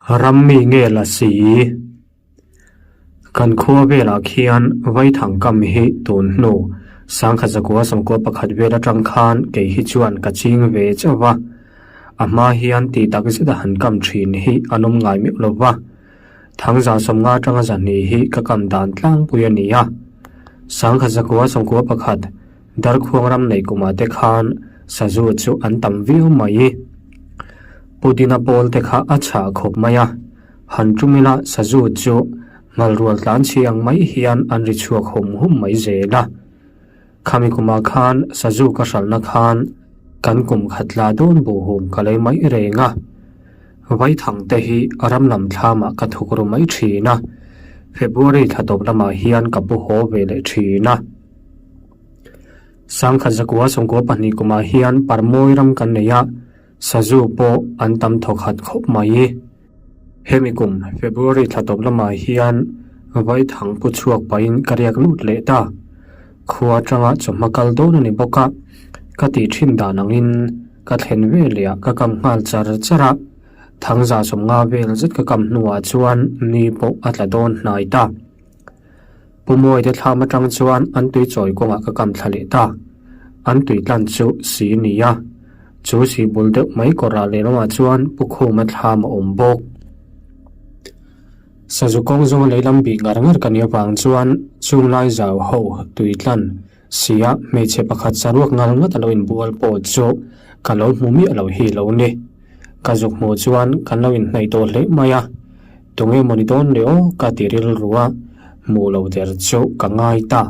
Ram mi nge la si? Kan khua velah khian Vaithang kam hi tun hnu sangkhat zakua sawmkua pakhat vel atang khan kei hi chuan ka ching ve chauh va. A hma hian tih tak zet a han kam thin hi an awm ngai meuh lo va. Thangza sawmnga atanga zahnih hi ka kam dan tlangpui a ni a. Sangkhat zakua sawmkua pakhat Darkhuang ram nei kumah te khan sazu chu an tam viau mai. Pudina pawl te kha a chhah khawp mai a, han tum ila sazu chu ngalrual tlan chhi ang mai hian an ri chhuak hum hum mai zel a. Khami kumah khan sazu ka hralhna khan kan kum khat la dawn buhhum ka lei mai reng a. Vaithang te hi ram lam thlamah ka thuk ru mai thin a, February thla tawp lamah hian ka pu haw ve leh thin a. Sangkhat zakua sawngkua pahnih kumah hian parmawi ram kan nei a, sazu pawh an tam thawkhat khawp mai. Hemi kum February thla tawp lamah hian Vaithang pu chhuak pahin ka riak lut leh ta. Khua atanga chawhma kal dawn a ni bawk a, ka tih thin dan angin ka thlen ve leh ah ka kam nghal char char a, thangza sawmnga vel zet ka kam hnuah chuan ni pawh a tla dawn hnai ta. Pu Mawite thlam atang chuan an tui chawi kawngah ka kam thla leh ta. An tui tlan chu si a ni a, chu si bul deuh mai kawrah lehlamah chuan Pu Khuma thlam a awm bawk. Sazu kawng zawnga leilam bih ngar ngar ka nih avang chuan chunglai zau ho tui tlan sia hmeichhe pakhat saruak ngal ngat a lo inbual pawh chu ka lo hmu miah lo hi lo ni. Ka zuk hmuh chuan kan lo inhnaih tawh hle mai a, tunge maw ni dawn le aw ka ti rilru a, hmuh lo der chu ka ngai ta.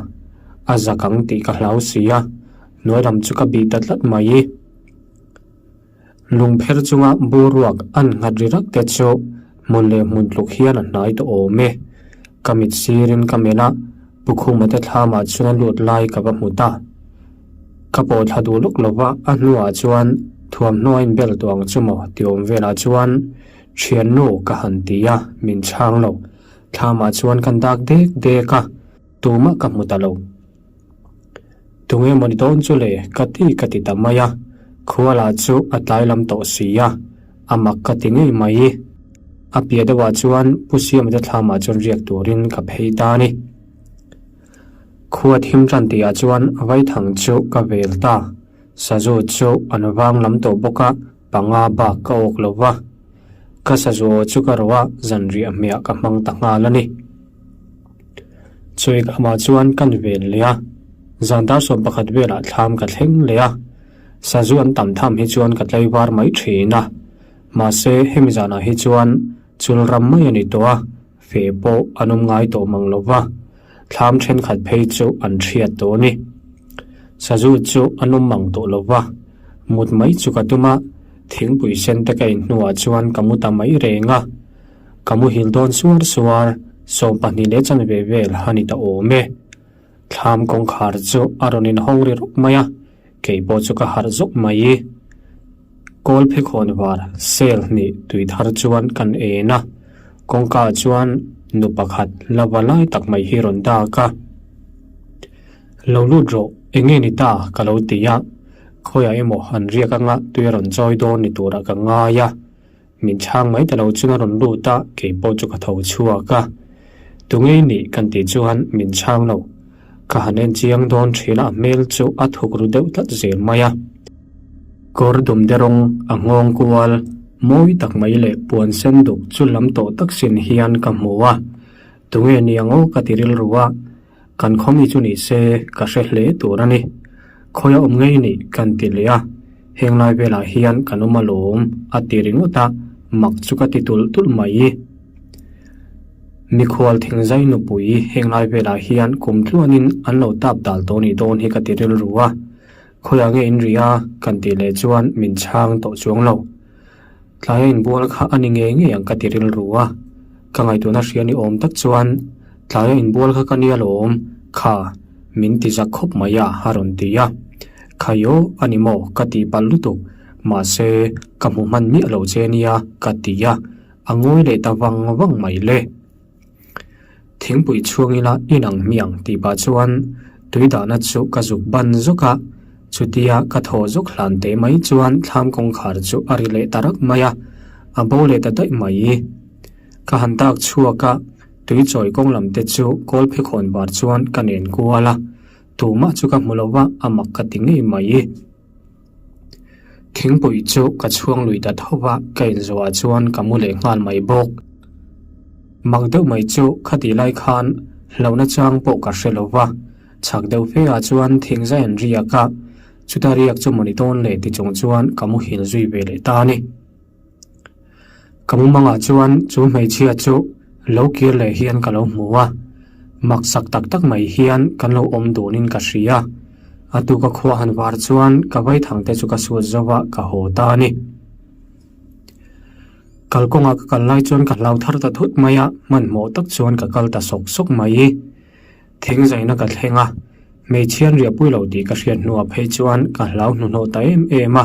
A zak ang tih ka hlau si a, hnuai lam chu ka bih ta tlat mai. Lungpher chunga boruak an nghat ri rak te chu hmun leh hmun tluk hian a hnai tawh awm e. Ka mit sirin ka melh a, Pu Khuma te thlamah chuan a lut lai ka va hmu ta. Ka pawh thla duh lawk lo va, a hnuah chuan thuamhnaw a inbel tawh ang chu maw ti awm velah chuan thiannu ka han ti a, min chhang lo. Thlamah chuan kan dak dek dek a, tumah ka hmu ta lo. Tunge maw ni dawn chu le ka ti ka ti ta mai a, khua lah chu a tlai lam tawh si a, a mak ka ti ngei mai. A piah deuhah chuan Pu Siama te thlamah chuan riak turin ka phei ta a ni. Khua thim tan tihah chuan vaithang chu ka vel ta. Sazu chu an vang lam tawh bawk a, panga bak ka awk lo va. Ka sazu aw chu ka ro a, zanriah hmehah ka hmang ta nghal a ni. Chuig amah chuan kan vel leh a, zan dar 11 velah thlam ka thleng leh a. Sazu an tam tham hi chuan ka tlaivar mai thin a. Mahse, hemi zanah hi chuan chul ram mai a ni tawh a, Fe pawh an awm ngai tawh mang lo va, thlam thenkhat phei chu an hriat tawh a ni. Sazu chu an awm mang tawh lo va, mut mai chu ka tum a, thingpui sen te ka in hnuah chuan ka mu ta mai reng a. Ka muhil dawn suar suar, 12 leh chanve vel a ni ta awm e. Thlam kawngkhar chu a rawn inhawng ri rawk mai a, kei pawh chu ka harh zawk mai. Kawl phekhawn var sel hnih tui thar chuan kan en a, kawngka ah chuan nu pakhat la va lai tak mai hi rawn dak a. Lo lut rawh, eng nge ni ta? ka lo ti a, khawiah emaw an riak anga tui a rawn chawi dawn ni turah ka ngai a. Min chhang mai ta lo chuan a rawn lut a, kei pawh chu ka tho chhuak a. Tunge i nih kan tih chuan min chhang lo. Ka han en chiang dawn thin a, a hmel chu a thuk ru deuh tlat zel mai a. Kawr dum de rawng a nghawng kual mawi tak mai leh puan sen duk chu lam tawh tak sin hian ka hmu a. Tunge ni ang aw ka ti rilru a, kan khawmi chu ni se ka hre hle tur a ni. Khawi a awm ngei ni kan ti leh a, heng lai velah hian kan awm alawm a ti ringawt a, mak chu ka ti tulh tulh mai. Mikhual thingzai nupui heng lai velah hian kum tluanin an lo tap dal tawh nih dawn hi ka ti rilru a, khawiah nge in ri a kan tih leh chuan min chhang tawh chuang lo. Tlaia inbual kha a ni ngei ngei ang ka ti rilru a, ka ngaihtuahna hria ni awm tak chuan tlaia inbual kha ka nia lawm kha min ti zak khawp mai a a rawn ti a. Khaio a ni maw ka tih palh lutuk mahse ka hmu hman miah lo che nia ka ti a, a ngawi leh ta vang vang mai le. Thingpui chhung ila inang hmiang tih pah chuan tui dahna chu ka zuk ban zawk a, chutia ka thaw zawk hlan teh mai chuan thlam kawngkhar chu a ri leh ta rak mai a, a bo leh ta daih mai. Ka han dak chhuak a, tui chawi kawng lam te chu kawl phekhawn bar chuan ka nen kual a, tumah chu ka hmu lo va, a mak ka ti ngei mai. Thingpui chu ka chhuang lui ta tho va, ka inzuah chuan ka mu leh nghal mai bawk. Mak deuh mai chu khati lai khan hlauhna chang pawh ka hre lo va, chhak deuh fe ah chuan thingzai an riak a, chuta riak chu mawni dawn leh ti chung chuan ka muhil zui ve leh ta a ni. Ka mumangah chuan chu hmeichhia chu lo kir leh hian ka lo hmu a, maksak tak tak mai hian kan lo awm dunin ka hria. A tuka khua han var chuan ka vaithang te chu ka suat zo va, ka haw ta a ni. Kalkawngah ka kal lai chuan ka hlau thar ta thut mai a, hmanhmawh tak chuan ka kal ta sawk sawk mai. Thing zaina ka thleng a, hmeichhian riahpui lo tih ka hriat hnuah phei chuan ka hlau hnuhnawh ta em em a.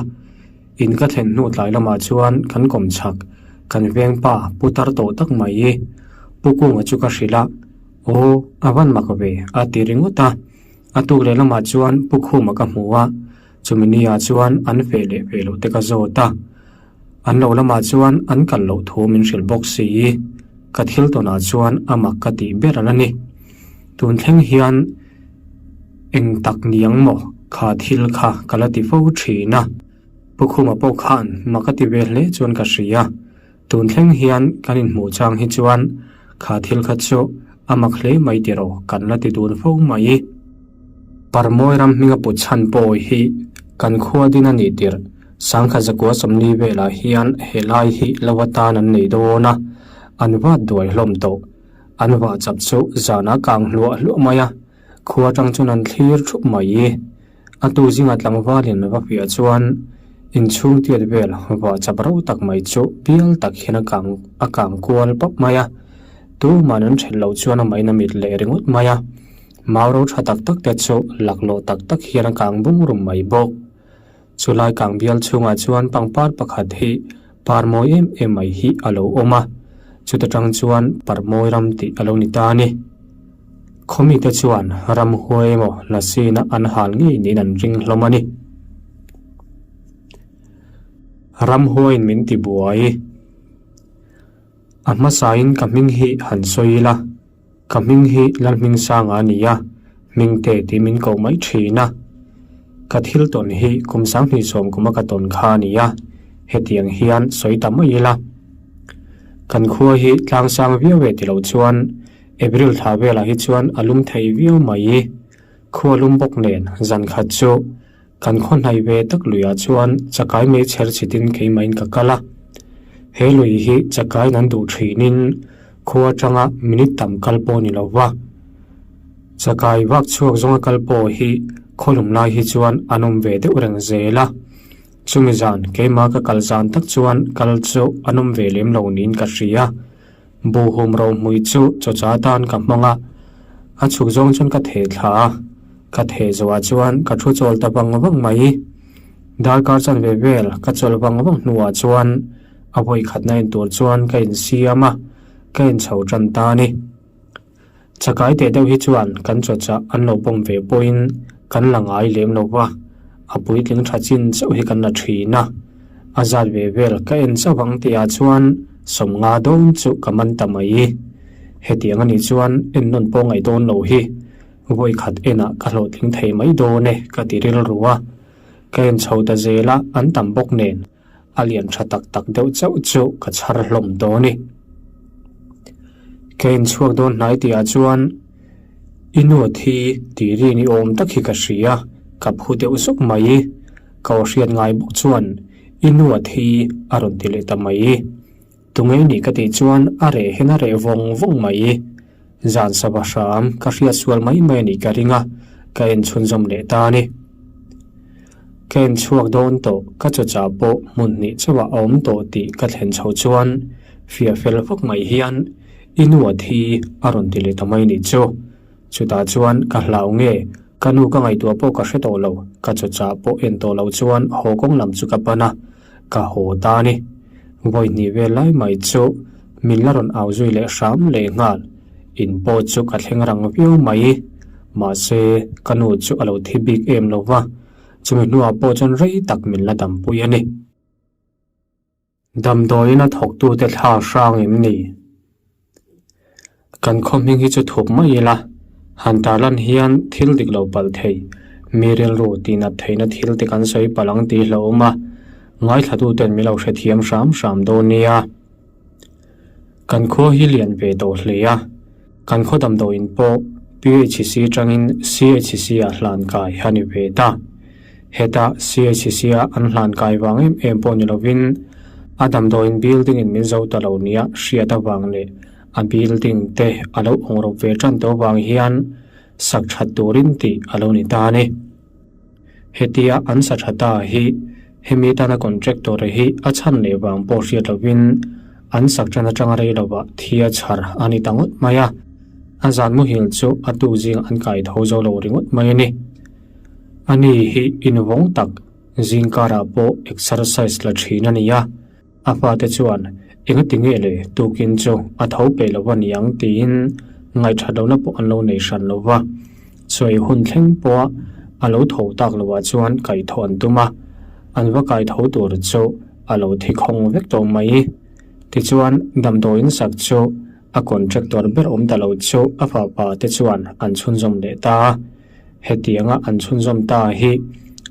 In ka thlen hnu tlai lamah chuan kan kawm chhak, kan veng pa pu tar tawh tak mai i Pu Kunga chu ka hrilh a, Aw, a van mak ve, a ti ringawt a. A tuk leh lamah chuan Pu Khuma ka hmu a, chumi ni ah chuan an feh leh feh loh te ka zawt a. An lo lamah chuan an kal loh thu min hrilh bawk si. Ka thil tawnah chuan a mak ka tih ber a la ni. Tun thleng hian eng tak niang maw kha thil kha ka la ti fo thin a. Pu Khuma pawh khan mak a ti ve hle chuan ka hria. Tun thleng hian kan inhmuh chang hi chuan kha thil kha chu a mak hle mai tiraw kan la ti dun fo mai. Parmawi ram hminga put chhan pawi hi kan khua din a nih tirh Sangkhat zakua 40 velah hian he lai hi lo atan an nei dawn a, an vat duai hlawm tawh. An vah chap chu zanah kang hluah hluah mai a, khua atang chuan an thlir thup mai. A tu zinga tlangvalin va piah chuan inchhung tiat vel vah chap ro tak mai chu bial tak hian a kang a kang kual pap mai a, tuman an then loh chuan amahin a mit leh ringawt mai a, mau ro tha tak tak te chu laklawh tak tak hian a kang bung rum mai bawk. Chulai kang bial chhungah chuan pangpar pakhat hi par mawi em em mai hi a lo awm a, chuta tang chuan parmawi ram tih a lo ni ta a ni. Khawmite chuan ramhuai emaw lasina an hal ngei niin an ring hlawm a ni. Ramhuaiin min ti buai. A hmasain ka hming hi han sawi ila. Ka hming hi Lalhmingsanga a ni a, Hmingte tih min koh mai thin a. Ka thil tawn hi kum 20 sawm kuma ka tawn kha a ni a, hetiang hian sawi ta mai ila. Kan khua hi tlangsang viau e ti lo chuan April thla velah hi chuan a lum thei viau mai. Khua lum bawk nen zan khat chu Kan khaw hnai ve tak luiah chuan chakai mei chher chhitin keimahin ka kal a. He lui hi chakaiin an duh thinin khua atanga minute tam kal pawh ni lo va. Chakai vak chhuak zawnga kal pawh hi khawlum lai hi chuan an awm ve deuh reng zel a. Chumi zan keimah ka kal zan tak chuan kal chu an awm ve lem lo niin ka hria. Buhhum rohmui chu chawcha atan ka hmang a, a chhuk zawng chuan ka theh thla a, ka theh zawhah chuan ka thu chawl ta vang vang mai. Darkar chanve vel ka chawl vang vang hnuah chuan a vawi khatna en tur chuan ka insiam a, ka inchho tan ta a ni. Chakai teh deuh hi chuan kan chawcha an lo pawm ve pawhin kan la ngai lem lo va, a puitling tha chin chauh hi kan la thin a. A zat ve vel ka en chauh ang tihah chuan 50 dawn chu ka man ta mai. Hetiang a nih chuan en nawn pawh ngaih dawn lo hi vawi khat enah ka hlawhtling thei mai dawn e ka ti rilru a. Ka en chho ta zel a, an tam bawk nen. A lian tha tak tak deuh chauh chu ka chhar hlawm dawn i. Ka inchhuak dawn hnai tihah chuan i nu thi tih rin i awm tak hi ka hria, ka phu deuh zuk mai i. Ka aw hriat ngai bawk chuan i nu a thi a rawn ti leh ta mai i. Tunge nih ka tih chuan a reh hian a reh vawng vawng mai i. Zan sava hram ka hriat sual mai mai a nih ka ring a, ka en chhunzawm leh ta a ni. Ka en chhuak dawn tawh, ka chawchah pawh hmun hnih chauhah a awm tawh tih ka thlen chho chuan fiah fel vak mai hian i nu a thi a rawn ti leh ta mai nih chu. Chutah chuan ka hlau nge, ka nu ka ngaihtuah pawh ka hre tawh lo, ka chawchah pawh en tawh lo chuan haw kawng lam chu ka pan a, ka haw ta a ni. Vawi hnih vel lai mai chu min la rawn au zui leh hram leh nghal. In pawh chu ka thleng rang viau mai. Mahse, ka nu chu a lo thi bik em lo va, chumi hnuah pawh chuan rei tak min la dampui a ni. Damdawiin a thawktute thla hrang em ni? Kan khaw hming hi chu thup mai ila, han tarlan hian thil dik lo palh thei, mi rilru tihnat theihna thil te kan sawi palh ang tih hlauhawm a, ngaithlatuten min lo hrethiam hram hram dawn nia. Kan khua hi lian ve tawh hle a, kan khaw damdawiin pawh PHC atangin CHC ah hlan kai a ni ve ta. Heta CHC a an hlan kai vang em em pawh ni lovin a damdawiin building in min zo ta lo nia hriat avang leh a building te a lo awng rawp ve tan tawh avang hian sak that turin tih a lo ni ta a ni. Hetia an sa tha ta hi hemi tana contractor hi a chhan leh vang pawh hriat lovin an sak tan atanga rei lovah thi a chhar a ni ta ngawt mai a, a zan muhil chu a tuk zing an kai tho zo lo ringawt mai a ni. Ani hi invawng tak zingkarah pawh exercise la thin a ni a. A fate chuan, Engati nge le, tukin chu a tho peih lo a niang tiin ngaihthat lohna pawh an lo nei hran lo va. Sawi hun thleng pawha a lo tho tak lohah chuan kaihthawh an tum a, an va kaitho tur chu a lo thi khawng vek tawh mai. Tichuan, damdawiin sak chu a contractor ber awm ta lo chu a fapa te chuan an chhunzawm leh ta a. Hetianga an chhunzawm ta hi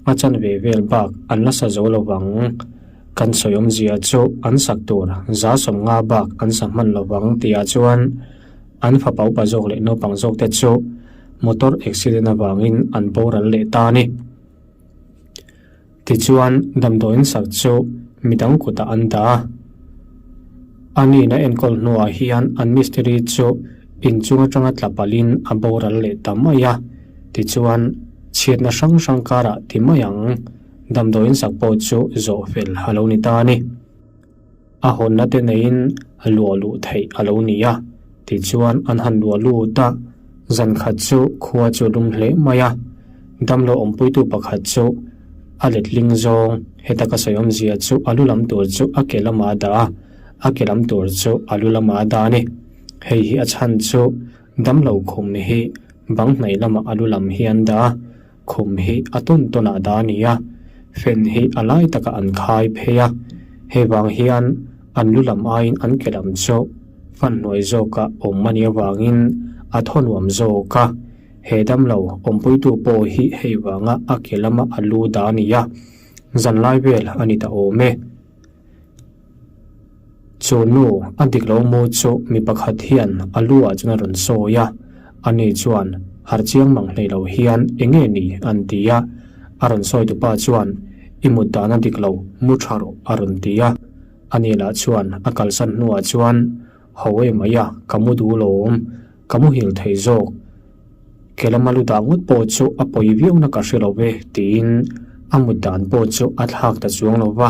a chanve vel bak an la sa zo lo vang. Kan sawi awmzia chu an sak tur 150 bak an sa hman lo vang tihah chuan an fapa upa zawk leh naupang zawk te chu motor accident avangin an boral leh ta a ni. Tichuan damdawiin sak chu midang kutah an dah a. A nihna enkawl hnuah hian an mistiri chu inchung atanga tla palhin a boral leh ta mai a. Tichuan chhiatna hrang hrang karah ti mai ang. Damdawiin sak pawh chu zawh fel a lo ni ta a ni. A hawnna te neiin a luah luh theih a lo ni a, tichuan an han luah lut a, zan khat chu khua chu a lum hle mai a. Damlo awmpuitu pakhat chu a letling zawng, heta ka sawi awmzia chu a lu lam tur chu a ke lamah a dah a, a ke lam tur chu a lu lamah a dah a ni. Hei hi a chhan chu damlo khum hi bang hnaih lamah a lu lam hi an dah a, Khum hi a tawn tawnah dah a ni a, fan hi a lai takah an khai phei a, hei vang hian an lu lam aiin an ke lam chu fan hnuai zawka awm a nih avangin a thaw nuam zawk a, he damlo awmpuitu pawh hi hei vanga a ke lama a lu dah a ni a, zanlai vel a ni ta awm e. Chu nu a dik lo mu chu mi pakhat hian a lu ah chuan a rawn sawi a, ani chuan harh chiang mang hlei lo hian eng nge ni an ti a, a rawn sawi tupa chuan i mut dan a dik lo mu tha rawh a rawn ti a, ani lah chuan a kalsan hnuah chuan ho e mai a ka mu duh lawm ka muhil thei zawk ke lama lu dah ngawt pawh chu a pawi viau na ka hre lo ve tiin a mut dan pawh chu a thlak ta chuang lo va.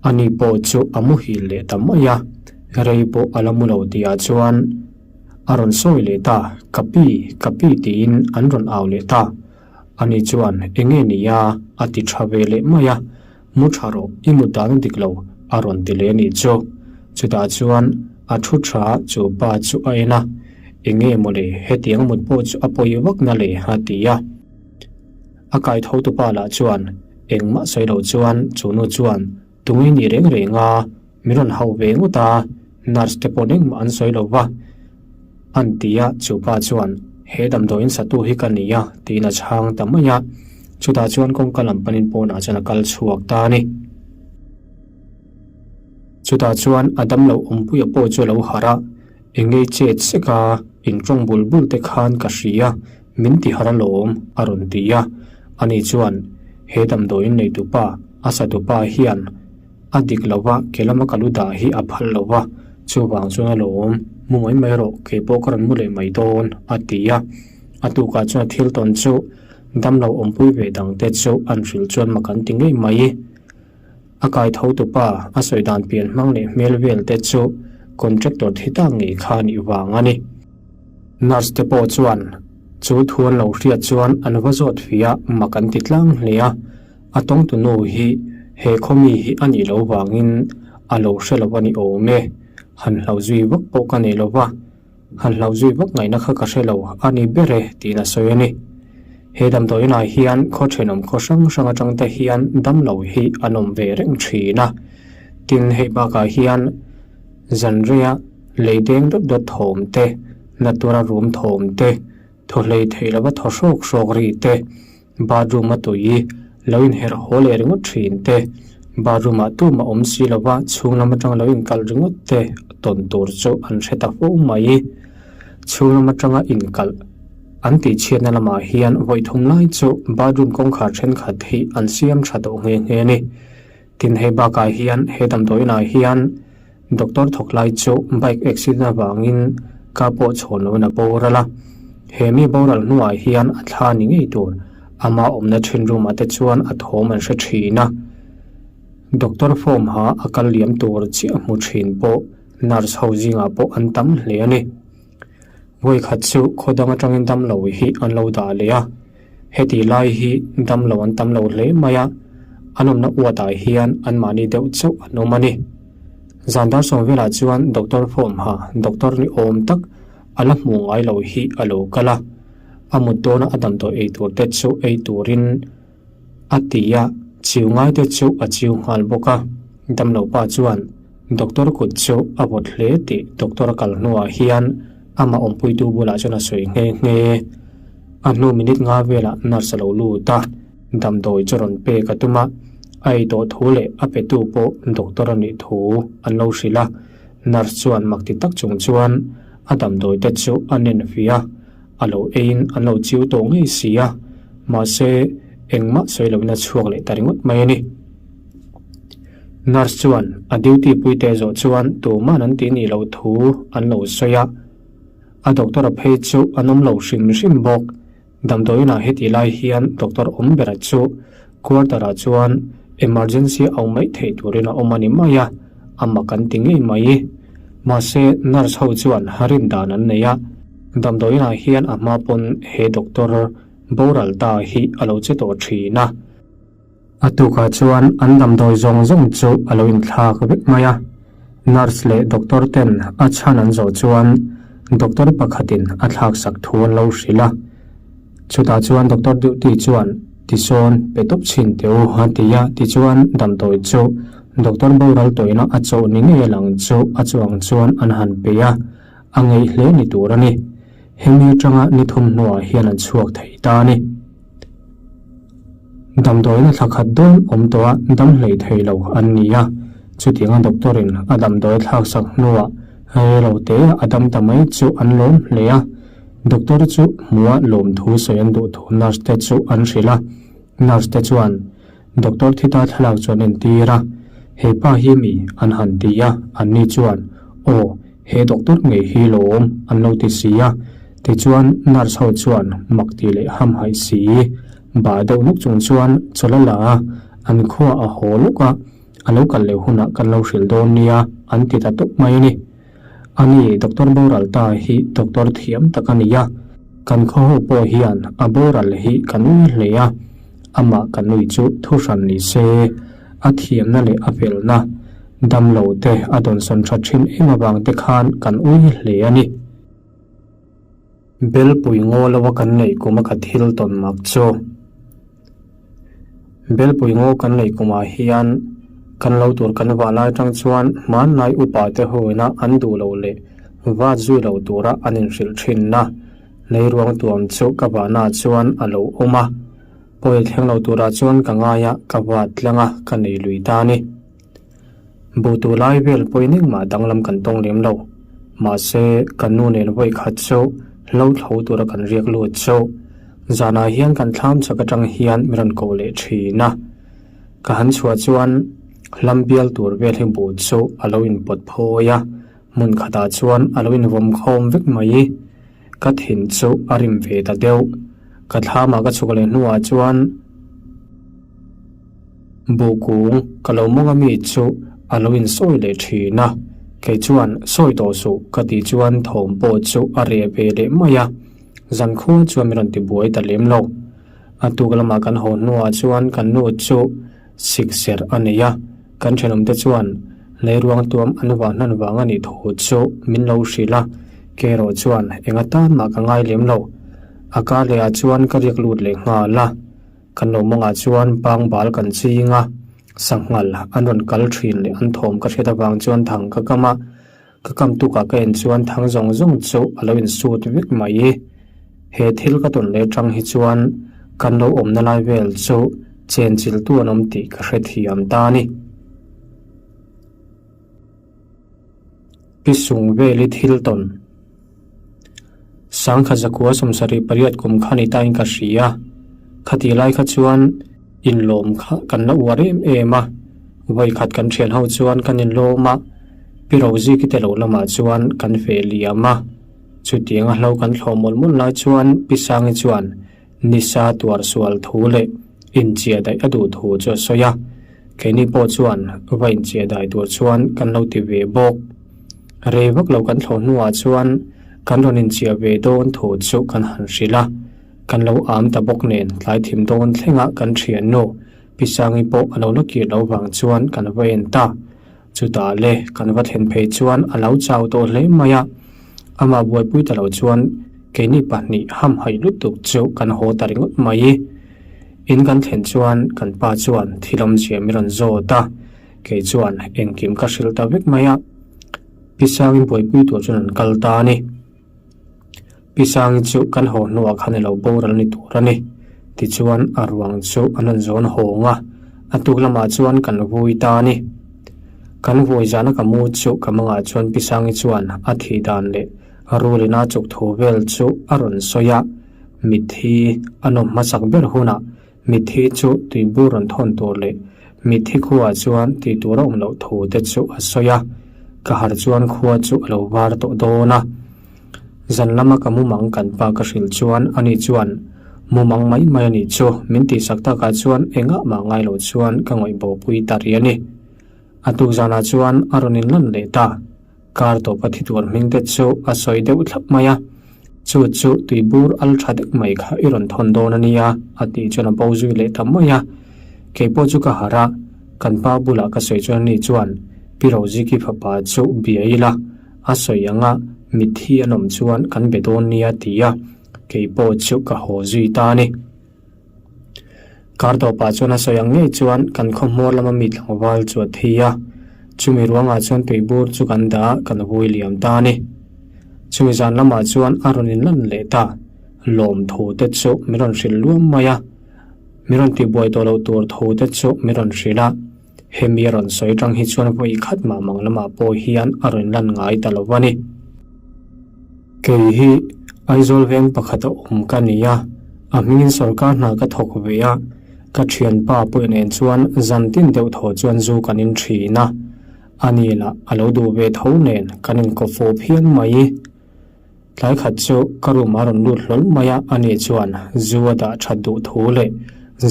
Ani pawh chu a muhil leh ta mai a, rei pawh a la mu lo tihah chuan a rawn sawi leh ta, Ka pi, ka pi tiin an rawn au leh ta. Ani chuan eng nge ni a? a ti tha ve leh mai a, Mu tha rawh, i mut dan a dik lo, a rawn ti leh a nih chu. Chutah chuan a thu tha chu pa chu a en a, Eng nge maw le, hetiang mut pawh chu a pawi vak na le, a ti a. A kaitho tupa lah chuan engmah sawi lo chuan chu nu chuan tunge ni reng reng a, min rawn hauh ve ngawt a, nurse te paw'n engmah an sawi lo va, an ti a, chu pa chuan he damdawiin satu hi ka ni a tiin a chhang ta mai a, chutah chuan kawngka lam panin pawnah chuan a kal chhuak ta a ni. Chutah chuan a damlo awmpuia pawh chu a lo harh a, engei chet sek a, intawng bul bul te khan ka hria, Min ti har alawm, a rawn ti a. Ani chuan, He damdawiin neitupa, a satupa hian a dik lo va, ke lama ka lu dah hi a phal lo va, chuvang chuan alawm, mu mai mai rawh, kei pawh ka rawn mu leh mai dawn, a ti a. A tukah chuan a thil tawn chu damlo awmpui ve dangte chu an hrilh chuan mak an ti ngei mai. A kai tho tupa, a sawi dan pian hmang leh hmel vel te chu contractor thi tak ngei kha a nih vang a ni. Nurse te pawh chuan chu thu an lo hriat chuan an va zawt fih a, mak an ti tlang hle a. A tawngtu nu hi he khawmi hi a nih loh vangin a lo hre lo a ni awm e. Han hlau zui vak pawh ka nei lo va, han hlau zui vak ngaihna kha ka hre lo a ni ber e tiin a sawi a ni. He damdawiinah hian khaw thenawm khaw hrang hrang atang te hian damlo hi an awm ve reng thin a. Tin, hei bakah hian zanreia. Lei deng dawt dawt thawm te, na tura rum thawm te, thaw hlei thei lova thaw hrawk hrawk ri te, bathroom a tui lo inherh haw leh ringawt thin te, bathroom ah tumah awm si lova chhung lam atang lo inkalh ringawt te tawn tur chu an hre ta fo mai. Chhung lam atanga inkalh an tihchhiatna lamah hian vawi thum lai chu bathroom kawngkhar thenkhat hi an siam tha tawh nghe nghe a ni. Tin hei bakah hian he damdawiinah hian doctor thawk lai chu bike accident avangin ka pawh chhawn loin a boral a. He mi boral hnuah hian a thla ni ngei tur ama awmna thin room ah te chuan a thawm an hre thin a. Doctor form ha a kal liam tur chiah hmu thin pawh nurse ho zingah pawh an tam hle a ni. Vawi khat chu khaw dang atangin damlo hi an lo dah leh a. Heti lai hi damlo an tam lo hle mai a, an awmna uatah hian anmahni deuh chauh an awm a ni. Zan dar sawm velah chuan doctor form ha doctor ni awm tak a la hmuh ngai lo hi a lo kal a, a mut dawna a damdawi ei tur te chu ei turin a ti a, chiu ngai te chu a chiu nghal bawk a. Damlo pa chuan doctor kut chu a vawt hle tih doctor a kal hnuah hian amah awmpuitu bulah chuan a sawi nghe nghe. A hnu minute nga velah nurse a lo lut a, damdawi chu rawn pek a tum a, a ei tawh thu leh a petu pawh doctor a nih thu an lo hrilh a, nurse chuan mak ti tak chung chuan a damdawi te chu a nen fih a, a lo eiin an lo chiu tawh ngei si a, mahse engmah sawi loin a chhuak leh ta ringawt mai a ni. Nurse chuan a duty puite zawh chuan tuman an tih nih loh thu an lo sawi a. A doctor a phei chu an awm lo hrim hrim bawk. Damdawiinah heti lai hian doctor awm bera chu quarter ah chuan emergency a awm mai theih turin a awm a ni mai a, a mak an ti ngei mai. Mahse nurse ho chuan rin dan an nei a, damdawiinah hian a hma pawn he doctor boral ta hi a lo che tawh thin a. A tukah chuan an damdawi zawng zawng chu a lo inthlak vek mai a, nurse leh doctor ten a chhan an zawh chuan doctor pakhatin a thlak sak thu an lo hrilh a. Chutah chuan doctor duty chuan tisawn pe tawp chhin teh u a ti a, tichuan damdawi chu doctor boral tawina a chawh ni ngei a lang chu a chuang chuan an han pe a, a ngeih hle ni tur a ni. Hemi atanga ni thum hnuah hian an chhuak thei ta a ni. Damdawiina thla khat dawn awm tawh a dam hlei thei lo an ni a, chutianga doctor in a damdawi thlak sak hnuah rei lo te a dam ta mai chu an lawm hle a, doctor chu hmuha lawm thu sawi an duh thu nurse te chu an hrilh a, nurse te chuan doctor thi ta thlalak chu an entir a, he pa hi mi an han ti a, anni chuan aw He doctor ngei hi lawm an lo ti si a, tichuan nurse ho chuan mak ti leh hamhaih si bah deuh nuk chung chuan chawlh a la a, an khua a haw lawk a, a lo kal leh hunah kan lo hrilh dawn nia an ti ta tawp mai a ni. Ani doctor boral ta hi doctor thiam tak a ni a, kan khaw ho pawh hian a boral hi kan ui hle a, amah kan ui chu thu hran ni se a thiamna leh a felna Damlo te a dawnsawn tha thin em avang te khan kan ui hle a ni. Belpui ngaw lo a kan neih kum a ka thil tawn mak chu. Belpui ngaw kan neih kumah hian kan lo tur kan vah lai atang chuan hmanlai upa te hoina an duh loh leh vat zui lo tura an inhrilh thinna leiruang tuam chu ka vahna chuan a lo awm a. Pawi thleng lo turah chuan ka ngai a, ka vat tlang a, ka nei lui ta a ni. Butu lai vel pawhin engmah danglam kan tawng lem lo. Mahse, kan nu nen vawi khat chu hlo thlo tura kan riak lut chu zanah hian kan thlam chak atang hian min rawn koh leh thin a. Ka han chhuah chuan hlam bial tur vel hi bu chu a lo inpawt phawi a, hmun khatah chuan a lo invawm khawm vek mai. Ka thin chu a rim ve ta deuh. Ka thlamah ka chhuk leh hnuah chuan. Buhkung ka lo mawng a mi chu a lo insawi leh thin a, kei chuan sawi tawh suh ka tih chuan thawm pawh chu a reh ve leh mai a, zankhua chuan min rawn ti buai ta lem lo. A tuk lamah kan haw hnuah chuan kan nu chu sik serh a nei a, kan thenawmte chuan leiruang tuam an vah hnan vang a nih thu chu min lo hrilh a, kei erawh chuan eng atan mah ka ngai lem lo. A kar lehah chuan ka riak lut leh nghal a. Kan lo mawngah chuan pangbal kan ching a, sanghal an rawn kal thin leh an thawm ka hriat avang chuan thang ka kam a. Ka kam tukah ka en chuan thang zawng zawng chu a lo insut vek mai. He thil ka tawn leh tang hi chuan kan lo awmna lai vel chu chenchiltu an awm tih ka hrethiam ta a ni. Pi Sung veli thil tawn. Sangkhat zakua 78 kum kha ni tain ka hria. Khatih lai kha chuan inlawm kha kan la uar em em a. Vawikhat kan thian ho chuan kan inlawm a, Pi Roziki te lo lamah chuan kan feh liam a. Chutiang a hlo kan thlawh mawlh mawlh lai chuan Pi Sangi chuan nisa tuar sual thu leh inchiah daih a duh thu chu a sawi a. Keini pawh chuan va inchiah dai tur chuan kan lo ti ve bawk. Rei vak lo kan thlawh hnuah chuan kan rawn inchiah ve dawn thu chu kan han hrilh a. Kan lo am ta bawk nen tlai thim dawn thlengah kan thiannu Pi Sangi pawh a lo la kir lo vang chuan kan va en ta. Chutah le kan va thlen phei chuan a lo chau tawh hle mai a, amah buaipui ta lo chuan keini pahnih hamhaih lutuk chu kan haw ta ringawt mai. In kan thlen chuan kan pa chuan thil awmzia min rawn zawt a, kei chuan engkim ka hrilh ta vek mai a. Pi Sangin buaipui tur chuan an kal ta a ni. Pi Sangi chu kan haw hnuah khan i lo boral ni tur a ni. Tichuan a ruang chu an rawn zawn hawng a, a tuk lamah chuan kan vui ta a ni. Kan vui zana ka mu chu ka mangah chuan Pi Sangi chuan a thih dan leh rulin a chuk thu vel chu a rawn sawi a, mitthi a nawm hmasak ber hunah mitthi chu tuibur rawn thawn tur leh mitthi khuaah chuan tih tur a awm loh thu te chu a sawi a, ka harh chuan khua chu a lo var tawh dawn a. Zan lama ka mumang kan pa ka hrilh chuan ani chuan mumang mai mai a nih chu min tihsak takah chuan engah mah ngai loh chuan ka ngawih bopui ta rih a ni. A tuk zanah chuan a rawn inlan leh ta. Kar tawpa thi tur hming te chu a sawi deuh thlap mai a, Chu chu tuibur al tha deuh mai kha i rawn thawn dawn a nia a tih chuan a bo zui leh ta mai a. Kei pawh chu ka harh a, kan pa bulah ka sawi chuan ani chuan Pi Roziki fapa chu bia ila a sawi ang a, mitthi an awm chuan kan be dawn nia a ti a, kei pawh chu ka haw zui ta a ni. Kar tawpah chuan a sawi ang ngei chuan kan khaw hmawr lama mi tlangval chu a thi a, chumi ruangah chuan tuibur chu kan dah a, kan vui liam ta a ni. Chumi zan lamah chuan a rawn inlan leh ta, lawmthu te chu min rawn hrilh luam mai a, min rawn tibuai tawh loh tur thu te chu min rawn hrilh a, hemi a rawn sawi tang hi chuan vawi khat mah mang lamah pawh hian a rawn lan ngai ta lo a ni. Kei hi Aizawl veng pakhat a awm ka ni a, a hmingin sawrkar hna ka thawk ve a, ka thianpa pawh nen chuan zan tin deuh thaw chuan zu kan in thin a, ani lah a lo duh ve tho nen kan inkawp fo phian mai. Tlai khat chu ka room a rawn lut hlawl mai a, ani chuan zu a dah that duh thu leh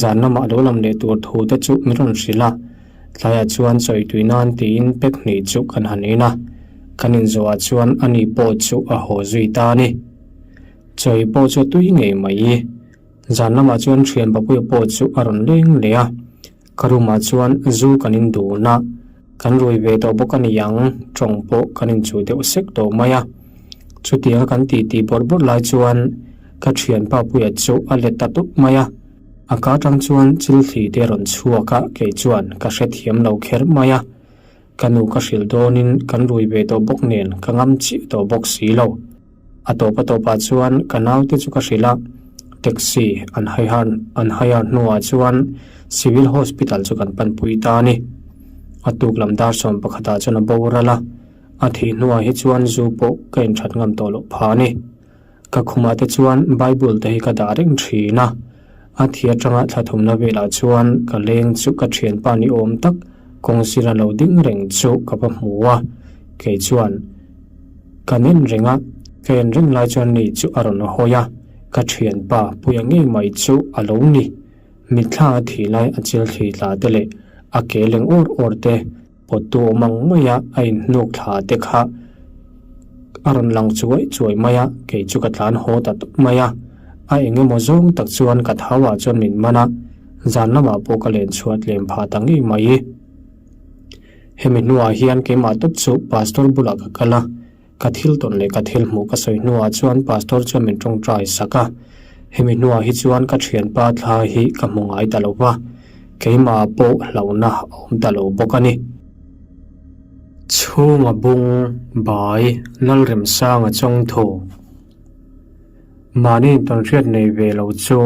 zan lamah lo lam leh tur thu te chu min rawn hrilh a. Tlaiah chuan chawi tui nan tiin pack hnih chu kan han in a, kan inzawhah chuan ani pawh chu a haw zui ta a ni. Chawi pawh chu a tui ngei mai. Zan lamah chuan thian papuia pawh chu a rawn leng leh a, ka room ah chuan zu kan in dun a, kan rui ve tawh bawk a ni ang, tawng pawh kan inchuh deuh sek tawh mai a. Chutianga kan titi bawrh bawrh lai chuan ka thian papuia chu a let ta tawp mai a. A ka tang chuan chil thli te rawn chhuak a, kei chuan ka hrethiam lo kher mai a. Ka nu ka hrilh dawnin kan rui ve tawh bawk nen ka ngam chiah tawh bawk si lo. A tawp a tawpah chuan ka naute chu ka hrilh a, taxi an hire an hire hnuah chuan Civil Hospital chu kan panpui ta a ni. A tuk lam dar 11 ah chuan a boral a, a thih hnuah hi chuan zu pawh ka inthat ngam tawh loh phah a ni. Ka khumah te chuan Bible te hi ka dah reng thin a, a thi atanga thla thumna velah chuan ka leng chu ka thianpa ni awm tak kawng sira lo ding reng chu ka va hmu a, kei chuan ka nen reng a, ka en reng lai chuan ni chu a rawn hawi a, ka thianpa puia ngei mai chu a lo ni, mitthla a thih lai a chil thli tla te leh a ke leng awr awr te. Pawttu awm ang maia a inhnuk thla te kha a rawn lang chuai chuai mai a, kei chu ka tlan haw ta tawp mai a. A eng emaw zawng tak chuan ka thau ah chuan min man a, zan lamah pawh ka len chhuat lem phah ta ngei mai. Hemi hnuah hian keimah tawp chu Pastor bulah ka kal a. Ka thil tawn leh ka thil hmuh ka sawi hnuah chuan Pastor chuan min tawngtai sak a, hemi hnuah hi chuan ka thianpa thla hi ka hmu ngai ta lo va, keimah pawh hlauhna a awm ta lo bawk a ni. Chhunga bung bai Lalremsanga chawngthu. Mahni tawnhriat nei ve lo chu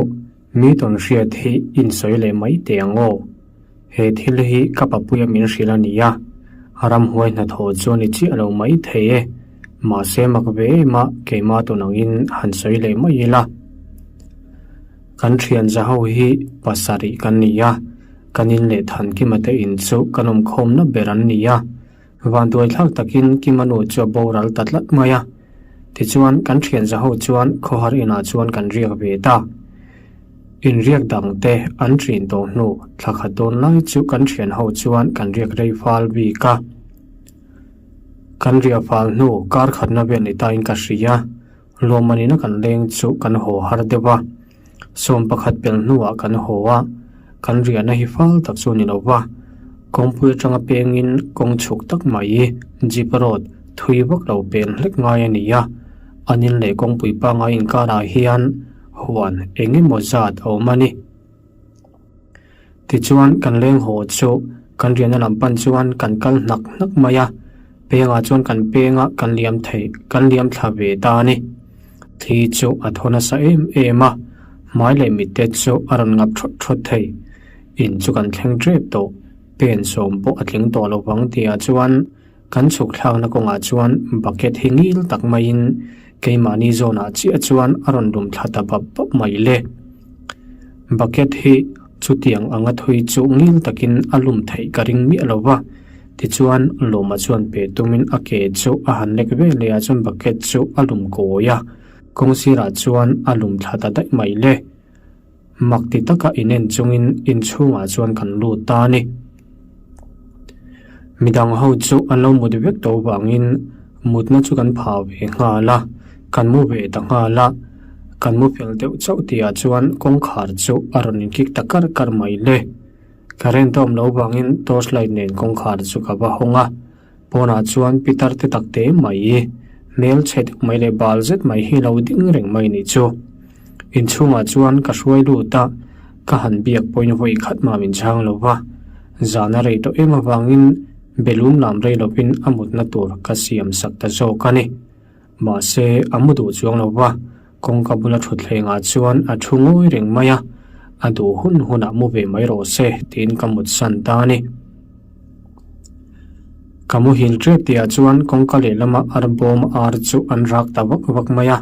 mi tawnhriat hi insawi leh mai teh ang aw. He thil hi ka papuia min hrilh a ni a, ramhuai hnathawh chu a ni chiah lo mai thei e. Mahse mak ve em a, keimah tun angin han sawi leh mai ila. Kan thian za ho hi pasarih kan ni a, kan in leh than Kima te in chu kan awmkhawmna ber an ni a. Vanduai thlak takin Kima nu chu a boral ta tlat mai a. Tichuan kan thian za ho chuan khawhar inah chuan kan riak ve ta. Inriak dang te an ṭin tawh hnu thla khat dawn lai chu kan thian ho chuan kan riak rei fal bik a. Kan riah fal hnu kar khatna vel ni tain ka hria. Lawmman ina kan leng chu kan haw har deuh a, 11 pel hnuah kan haw a, kan riahna hi fal tak chu a ni lo va, kawngpui atanga pengin kawng chhuk tak mai jeep road thui vak lo pen hlek ngai a ni a, an in leh kawngpui pangai inkarah hian huan eng emaw zat a awm a ni. Tichuan kan leng haw chu kan riahna lam pan chuan kan kal hnak hnak mai a, pengah chuan kan peng a kan liam theih kan liam thla ve ta a ni. Thli chu a thaw nasa em em a, hmai leh mitte chu a rawn ngap thawt thawt thei. In chu kan thleng tep tawh, pen sawm pawh a tling tawh lo vang tihah chuan kan chhuk thlakna kawngah chuan bucket hi ngil tak maiin keimahni zawnah chiah chuan a rawn lum thla ta bap bap mai le. Bucket hi chutiang anga thui chu ngil takin a lum theih ka ring miah lo va, tichuan Lawma chuan pe tumin a ke chu a han lek ve leh ah chuan bucket chu a lum kawi a, kawng sirah chuan a lum thla ta daih mai le. Mak ti taka inen chungin inchhungah chuan kan lut ta a ni. Midang ho chu an lo mut vek tawh vangin mutna chu kan phah ve nghal a, kan mu ve ta nghal a. Kan mu fel deuh chauh tihah chuan kawngkhar chu a rawn inkik ta kar kar mai le. Current a awm loh vangin torch light nen kawngkhar chu ka va hawng a, pawnah chuan pitar te tak te mai, hmel chhe deuh mai leh bal zet mai hi lo ding reng mai nih chu. Inchhungah chuan ka hruai lut a, ka han biak pawhin vawi khat mah min chhang lo va, zan a rei tawh em avangin belum lam rei lovin a mutna tur ka siam sak ta zawk a ni. Mahse, a mu duh chuang lo va, kawngka bula thutthlengah chuan a thu ngawi reng mai a, a duh hun hunah mu ve mai rawh se tiin ka mutsan ta a ni. Ka muhil tep tihah chuan kawngka lehlama arbawm ar chu an rak ta vak vak mai a.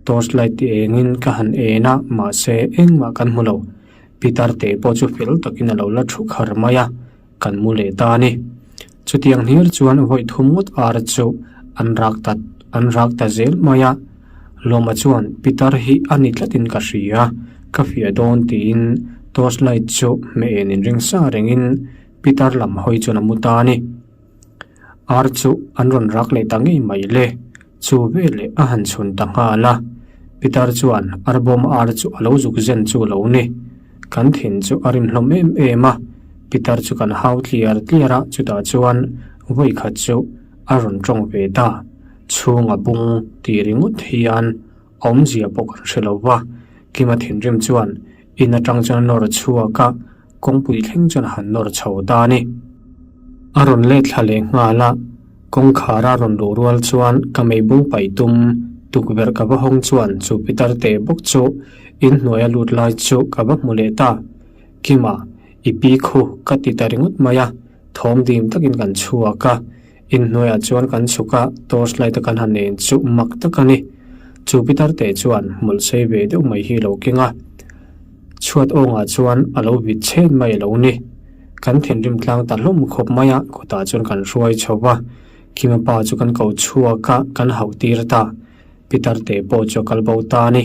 Torch light ti engin ka han en a, mahse engmah kan hmu lo. Pitar te pawh chu fel takin a lo la thu khar mai a, kan mu leh ta a ni. Chutiang hlir chuan vawi thum ngawt ar chu an rak ta an rak ta zel mai a. Lawma chuan Pitar hi a ni tlatin ka hria, ka fiah dawn tiin torch light chu hmeh en inring sa rengin Pitar lam hawi chuan a mu ta a ni. Ar chu an rawn rak leh ta ngei mai le. Chu veleh a han chhun ta nghal a. Pitar chuan arbawm ar chu a lo zuk zen chu lo ni. Kan thin chu a rin hlawm em em a. Pitar chu kan hau tliar tliar a, chutah chuan vawi khat chu a rawn tawng ve ta. Chhung a bung tih ringawt hian a awmzia pawh kan hre lo va. Kima thinrim chuan in atang chuan a nawr chhuak a. Kawngpui thleng chuan a han nawr chho ta a ni. A rawn let thla leh nghal a, kawngkhar a rawn luh rual chuan ka meibung paih tum tukverh ka va hawng chuan chu pitar teh bawk chu inhnuai a lut lai chu ka va hmu leh ta. Kima, i pi khu ka ti ta ringawt mai a, thawm dim takin kan chhuak a, inhnuaiah chuan kan chhuk a, torch light a kan han en chu mak tak a ni. Chu pitar teh chuan hmawlh sei ve deuh mai hi a lo keng a. Chhuat awngah chuan a lo vit chhet mai a lo ni. Kan thinrim tlang ta hlawm khawp mai a, kawtah chuan kan hruai chho va. Kima pa chu kan ko chhuak a, kan hauh tir ta. Pitar te pawh chu a kal bo ta a ni.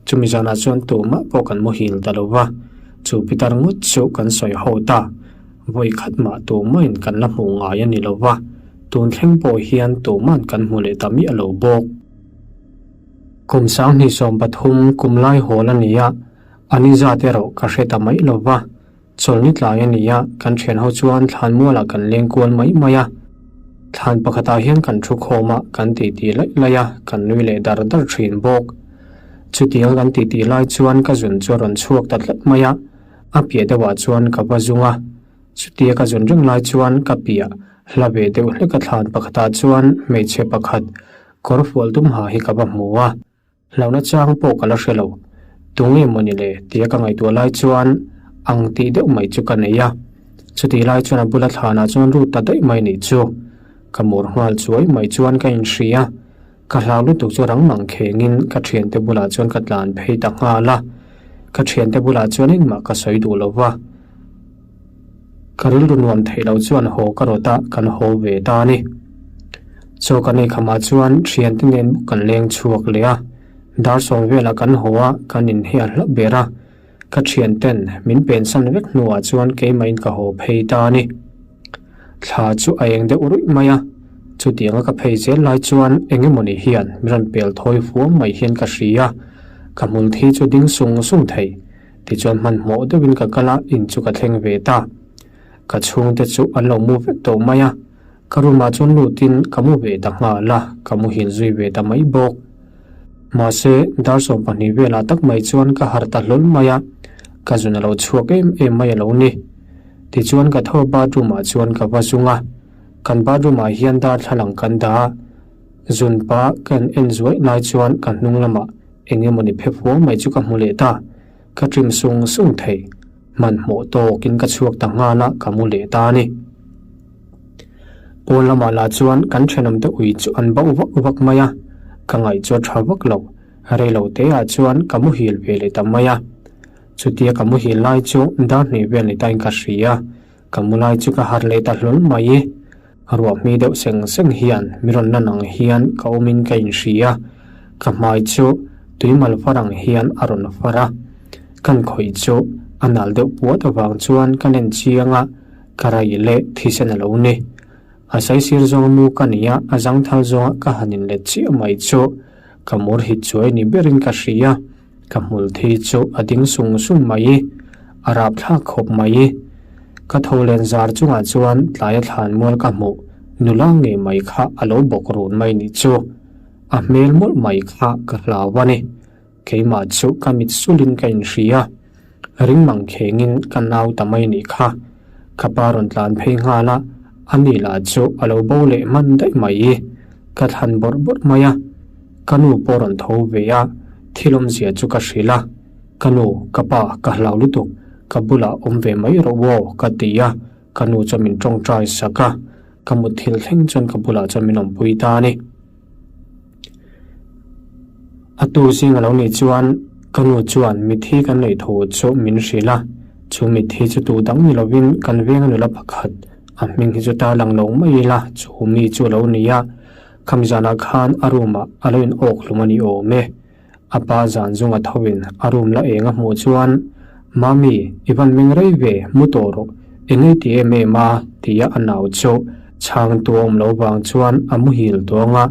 Chumi zanah chuan tumah pawh kan muhil ta lo va, chu pitar ngawt chu kan sawi ho ta. Vawi khat mah tumahin kan la hmuh ngai a ni lo va, tun thleng pawh hian tuma'n kan hmu leh ta miah lo bawk. Kum 2013 kum lai hawl a ni a, a ni zat erawh ka hre ta mai lo va. Chawlhni tlai a ni a, kan thian ho chuan thlan mualah kan leng kual mai mai a. Thlan pakhatah hian kan thu khawm a, kan titi laih laih a, kan nui leh dar dar thin bawk. Chutianga kan titi lai chuan ka zun chu a rawn chhuak ta tlat mai a, a piah deuhah chuan ka va zung a. Chutia ka zun reng lai chuan ka piah. Hla ve deuh hlek a thlan pakhatah chuan hmeichhe pakhat kawr fual dum ha hi ka va hmu a. Hlauhna chang pawh ka la hre lo. Tunge maw ni le tia ka ngaihtuah lai chuan ang tih deuh mai chu ka nei a. Chutih lai chuan a bula thlanah chuan lut ta daih mai nih chu. Ka mur nghal chuai mai chuan ka inhria. Ka hlau lutuk chu rang mang khengin ka thiante bulah chuan ka tlan phei ta nghal a. Ka thiante bulah chuan engmah ka sawi duh lo va. Ka rilru nuam theih loh chuan haw ka rawt a, kan haw ve ta a ni. Chaw kan ei khamah chuan thiante nen bawk kan leng chhuak leh a. Dar sawm velah kan haw a, kan inhia hlauh ber a. Ka thianten min pensan vek hnuah chuan keimahin ka haw phei ta a ni. Thla chu a eng deuh ruih mai a, chutianga ka phei zel lai chuan eng emawni hian min rawn pel thawi fuam mai hian ka hria a, ka hmul thi chu ding sung sung thei. Tichuan hmanhmawh deuhin ka kal a, in chu ka thleng ve ta. Ka chhungte chu an lo mu vek tawh mai a, ka room ah chuan lutin ka mu ve ta nghal a, ka muhil zui ve ta mai bawk. Mahse, dar 12 velah tak mai chuan ka harh ta hlawl mai a, ka zun a lo chhuak em em mai a lo ni. Tichuan ka tho bathroom ah chuan ka va zung a, kan bathroom ah hian darthlalang kan dah a, zun pah ka en en zuaih lai chuan ka hnung lamah eng emawni phe fuang mai chu ka hmu leh ta, ka trim sung sung thei. Hmanhmawh tawkin ka chhuak ta nghal a, ka mu leh ta a ni. Pawn lamah lah chuan kan thenawmte ui chu an bauh vak vak mai a, ka ngaih chu a tha vak lo. Rei lo te ah chuan ka muhil ve leh ta mai a. Chutia ka muhil lai chu dar hnih vel ni tain ka hria, ka mu lai chu ka harh leh ta hlawl mai i. Ruah hmi deuh seng seng hian mi rawn lan ang hian ka awmin ka inhria, ka hmai chu tuimal far ang hian a rawn far a. Kan khawih chu a nal deuh puat avang chuan ka len chiang a, ka rai leh thisen a lo ni. A saisir zawng mu ka ni a, a zangthal zawnga ka han inlet chiah mai chu ka mur hit chuai ni berin ka hria. Ka hmul thi chu a ding sung sung mai, a rapthlak khawp mai. Ka tho len zar chungah chuan tlaia thlan mual ka hmuh nula ngei mai kha a lo bawk run mai nih chu. A hmel mawlh mai kha ka hlau a ni. Keimah chu ka mit sulin ka inhria. Ring mang khengin ka nau ta mai nih kha. Ka pa rawn tlan phei nghal a, a ni lah chu a lo bo leh hman daih mai. Ka thlan bawrh bawrh mai a. Ka nu pawh rawn tho ve a, thil awmzia chu ka hrilh a. Ka nu, ka pa, ka hlau lutuk, ka bulah awm ve mai rawh aw, ka ti a. Ka nu chuan min tawngtai sak a, ka mutthil thleng chuan ka bulah chuan min awmpui ta a ni. A tu zing a lo nih chuan ka nu chuan mitthi kan neih thu chu min hrilh a, chu mitthi chu tu dang ni lovin kan venga nula pakhat a hming hi chu tarlang lo mai ila chu mi chu a lo ni a, khami zanah khan a room ah a lo in awk hlum a ni awm e. A pa zan zunga tho in a room la eng a hmuh chuan, Mami, i van meng rei ve, mu tawh rawh, eng ei ti em em a? tia a nau chu chhang tu a awm lo vang chuan a muhil tuang a,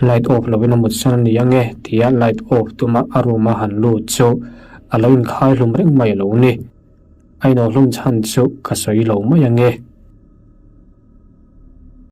light off lovin a mutsan a ni ange tia light off tuma a room a han lut chu a lo inkhai hlum reng mai a lo ni. A inawhhlum chhan chu ka sawi lo mai ange.